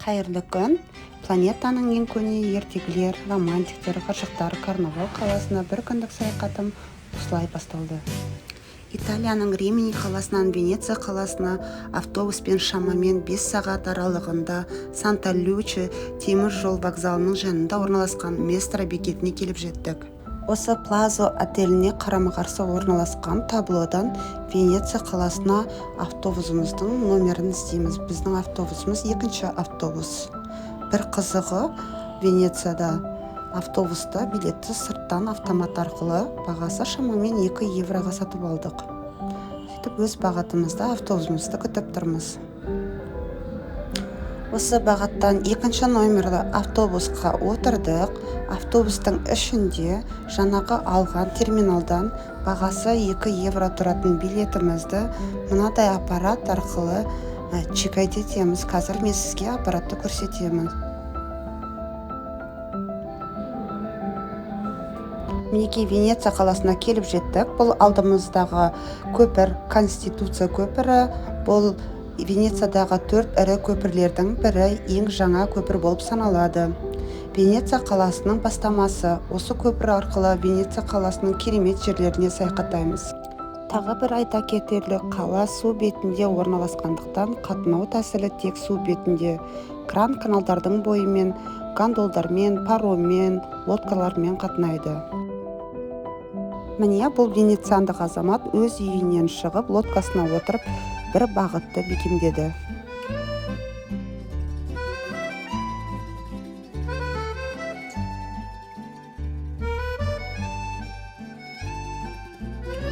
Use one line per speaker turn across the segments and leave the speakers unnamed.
Қайырлы күн! Планетаның ең көне ертегілер, романтиктер, ғашықтар, карнавал қаласына бір күндік саяхатым осылай басталды. Италияның Римини қаласынан Венеция қаласына автобуспен шамамен 5 сағат аралығында Санта-Люче темір жол вокзалының жанында орналасқан Местра бекетіне келіп жеттік. Осы Плазо отеліне қарама-қарсы орналасқан таблодан Венеция қаласына автобусымыздың номерін іздейміз. Біздің автобусымыз екінші автобус. Бір қызығы, Венецияда автобуста билетті сырттан автомат арқылы бағасы шамамен 2 евроға сатып алдық. Сөйтіп өз бағытымызда автобусымызды күтіп тұрмыз. Осы бағыттан екінші номерлі автобусқа отырдық. Автобустың ішінде жаңағы алған терминалдан бағасы 2 евро тұратын билетімізді мынадай аппарат арқылы чекать етеміз. Қазір мен сізге аппаратты көрсетемін. Мінекей, Венеция қаласына келіп жеттік. Бұл алдымыздағы көпір Конституция көпірі. Бұл Венециядағы төрт ірі көпірлердің бірі, ең жаңа көпір болып саналады. Венеция қаласының бастамасы. Осы көпір арқылы Венеция қаласының керемет жерлеріне саяхаттаймыз. Тағы бір айта кетерлік, қала су бетінде орналасқандықтан қатынау тәсілі тек су бетінде. Кран каналдардың бойымен, гондолдармен, пароммен, лодкалармен қатынайды. Міне, бұл венециандық азамат өз үйінен шығып, лодкасына отырып, бір бағытты бекемдеді.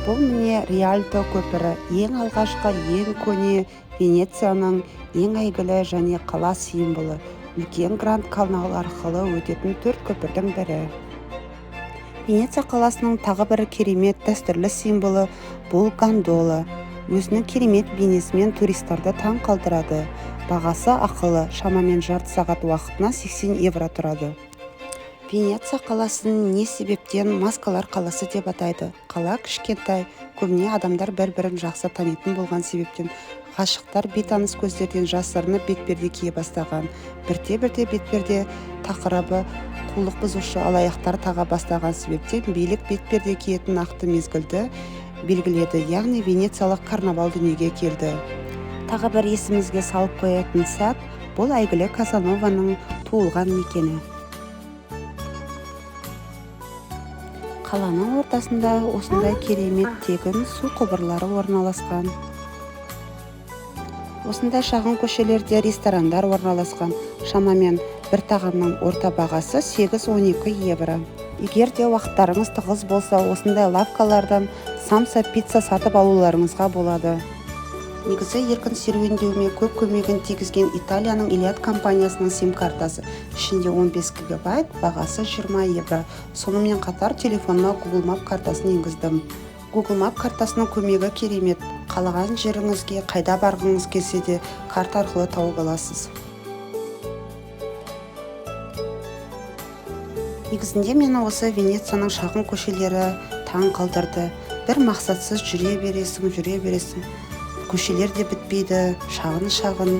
Бұл міне Риальто көпірі, ең алғашқы, ең көне Венецияның ең әйгілі және қала символы. Үлкен Гранд канал арқылы өтетін төрт көпірдің бірі. Венеция қаласының тағы бір керемет дәстүрлі символы бұл гондола. Өзінің керемет бейнесімен туристарды таң қалдырады. Бағасы ақылы, шамамен жарты сағат уақытына 80 евро тұрады. Венеция қаласын не себептен маскалар қаласы деп атайды? Қала кішкентай, көбіне адамдар бір-бірін жақсы танитын болған себептен ғашықтар бейтаныс көздерден жасырынып бетперде кие бастаған. Бірте-бірте бетперде тақырыбы қулық бұзушы алаяқтар таға бастаған себептен билік бетперде киетін нақты мезгілді белгіледі, яғни венециялық карнавал дүниеге келді. Тағы бір есімізге салып қоятын сәт, бұл әйгілі Казанованың туылған мекені. Қаланың ортасында осындай керемет тегін су құбырлары орналасқан. Осындай шағын көшелерде ресторандар орналасқан. Шамамен бір тағамның орта бағасы 8-12 евро. Егер де уақыттарыңыз тығыз болса, осындай лавкалардан самса, пицца сатып алуларыңызға болады. Негізі еркін серуендеуіме көп көмегін тигізген Италияның Iliad компаниясының сим-картасы. Ішінде 15 гигабайт, бағасы 20 евро. Сонымен қатар телефоныма Google Map картасын енгіздім. Google Map картасының көмегі керемет. Қалаған жеріңізге, қайда барғыңыз келсе де карта арқылы тауып аласыз. Негізінде мені осы Венецияның шағын көшелері таң қалдырды. Бір мақсатсыз жүре бересің, жүре бересің. Көшелер де бітпейді, шағын-шағын.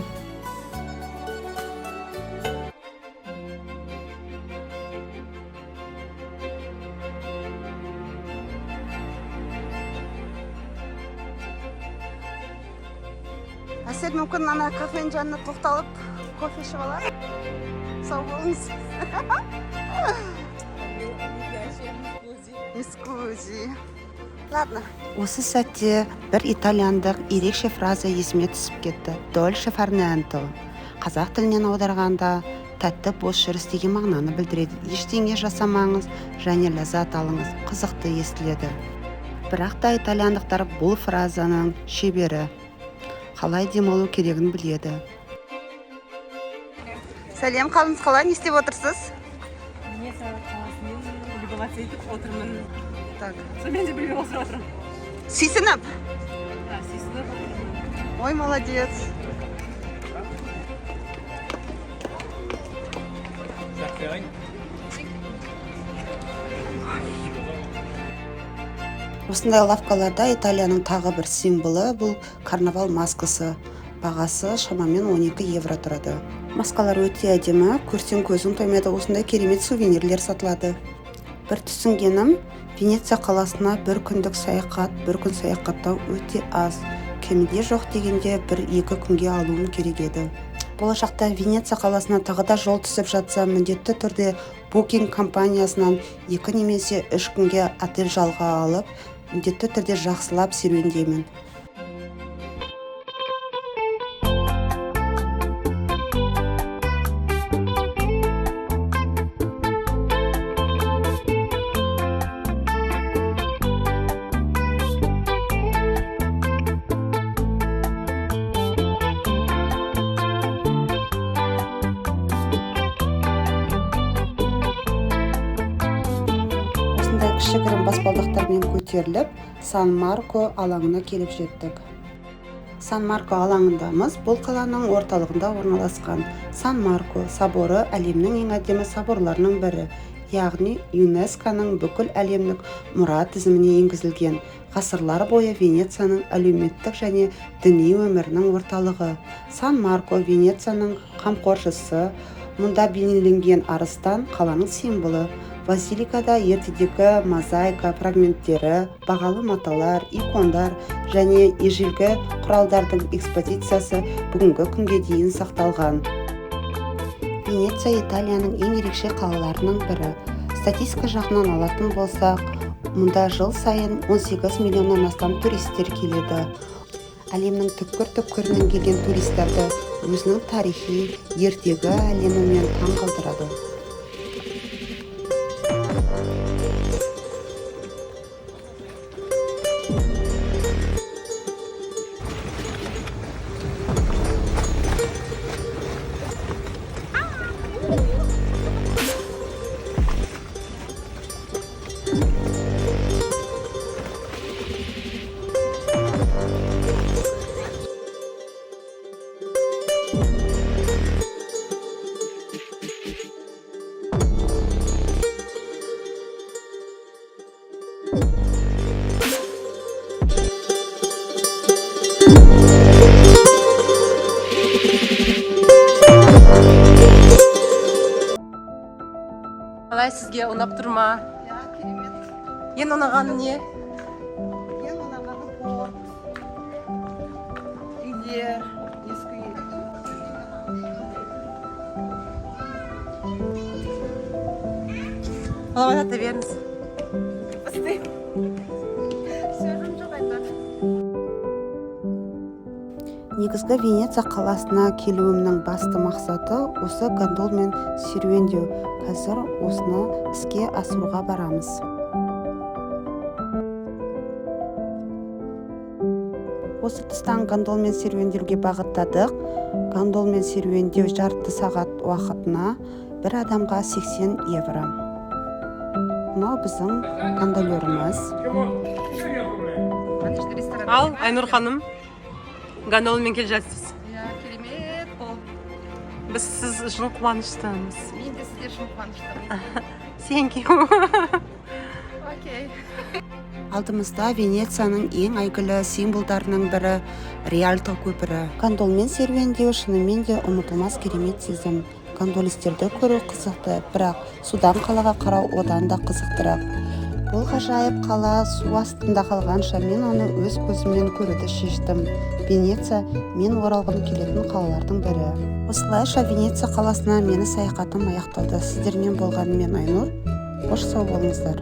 Әсел, мүмкін ана кафенің жанына тоқталып кофе ішіп алар. Сау болыңыз. Mi scusi. Ладно. Осы сәтте бір итальяндық ерекше фраза есіме түсіп кетті. Dolce far niente. Қазақ тілінен аударғанда тәтті бос жүріс деген мағынаны білдіреді. Ештеңе жасамаңыз және ләззат алыңыз. Қызықты естіледі. Бірақ та итальяндықтар бұл фразаның шебері. Қалай демалу керегін біледі. Сәлем, қалыңыз қалай, не істеп отырсыз?
Венеция қаласымен любоваться етіп отырмын.
Так.
Сонымен де бірге отырып отырмын.
Сүйсініп?
Да, сүйсініп отырмын.
Ой, молодец. Осындай лавкаларда Италияның тағы бір символы бұл карнавал маскасы. Бағасы шамамен 12 евро тұрады. Маскалар өте әдемі, көрсең көзің тоймайды, осындай керемет сувенирлер сатылады. Бір түсінгенім, Венеция қаласына бір күндік саяхат, бір күн саяхаттау өте аз. Кемінде жоқ дегенде 1-2 күнге алуым керек еді. Болашақта Венеция қаласына тағы да жол түсіп жатса, міндетті түрде Booking компаниясынан 2 немесе 3 күнге отель жалға алып, міндетті түрде жақсылап серуендеймін. Осындай кішігірім баспалдақтармен көтеріліп, Сан Марко алаңына келіп жеттік. Сан Марко алаңындамыз. Бұл қаланың орталығында орналасқан. Сан Марко соборы әлемнің ең әдемі соборларының бірі, яғни ЮНЕСКО-ның бүкіл әлемдік мұра тізіміне енгізілген. Ғасырлар бойы Венецияның әлеуметтік және діни өмірінің орталығы. Сан Марко Венецияның қамқоршысы, мұнда бейнеленген арыстан қаланың символы. Базиликада ертедегі мозаика фрагменттері, бағалы маталар, икондар және ежелгі құралдардың экспозициясы бүгінгі күнге дейін сақталған. Венеция Италияның ең ерекше қалаларының бірі. Статистика жағынан алатын болсақ, мұнда жыл сайын 18 миллионнан астам туристер келеді. Әлемнің түкпір-түкпірінен келген туристерді өзінің тарихи, ертегі әлемімен таңғалдырады.
Қалай, сізге ұнап тұр ма?
Иә, керемет.
Ең ұнағаны не?
Ең ұнағаны порт, үйлер, ескі үй.
Балабат ата беріңіз.
Сөзім жоқ айтар. Негізгі Венеция қаласына келуімнің басты мақсаты осы гондолмен серуендеу. Қазір осыны іске асыруға барамыз. Осы тұстан гондолмен серуендеуге бағыттадық. Гондолмен серуендеу жарты сағат уақытына бір адамға 80 евро. Мынау біздің гондолеріміз.
Ал, Айнұр ханым, гондолмен келе жатсыз.
Иә, керемет болды.
Біз сіз үшін қуаныштымыз.
Мен де сіздер үшін қуаныштымын.
Thank you.
Окей.
Алдымызда Венецияның ең әйгілі символдарының бірі Риальто көпірі. Гондолмен серуендеу шынымен де ұмытылмас керемет сезім. Гондолистерді көру қызықты, бірақ судан қалаға қарау одан да қызықтырақ. Бұл ғажайып қала су астында қалғанша мен оны өз көзіммен көруді шештім. Венеция мен оралғым келетін қалалардың бірі. Осылайша Венеция қаласына мені саяхатым аяқталды. Сіздермен болған мен Айнұр. Қош сау болыңыздар.